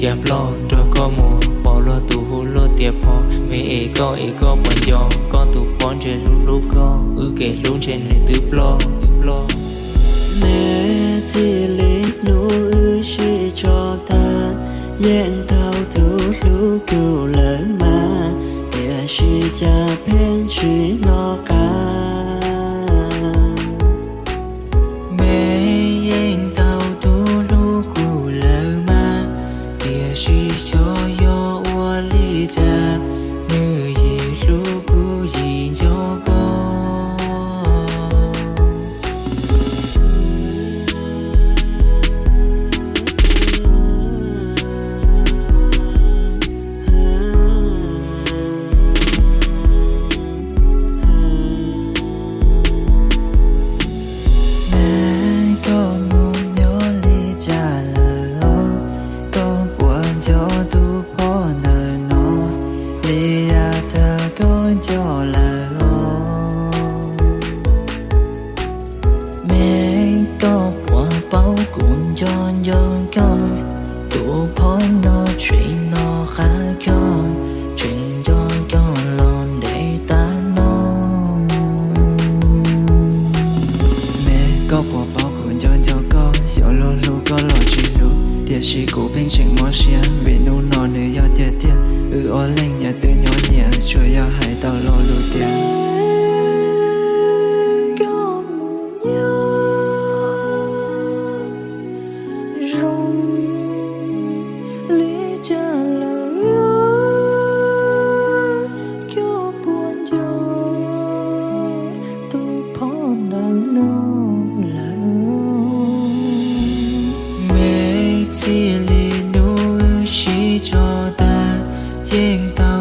Yog ploj nrog koj mus, pom luag tus hu luag tias phov, me es koj es koj puas nco, koj tus phov ntshe hlub hlub koj, wb kev hlub ntshe nws twb ploj, twb ploj. Me, txij li hnub wb sib tso tag, yeej tau tus hlub kuv lawm mas, tiam sis cas pheej tsis hnov qab. Me, yeej tau tus hlub kuv lawm mas, tiam sis xyov yog ua li cas, nws yim hlub kuv yim nco koj. Me, koj mus nyob li cas lawm os? Koj puas nco tus phov ntawm no li yav tag koj nco lawm os? Me, koj puas paub kuv nco nco koj, tus phov no tseem nco qab koj, tseem nco koj los ntev tas no. Me, koj puas paub kuv nco nco koj, xyov luag hlub koj los tsis hlub, tiam sis kuv pheej tseem mob siab, vim hnub no nws yog tiag tiag, wb ob leeg nyias twb nyob nyias, tsuas yog hais tau lo lus tias koj mus nyob zoo li cas lawm os? Koj puas nco tus phov ntawm no lawm? Me, txij li hnub wb sib tso tag, yeej tau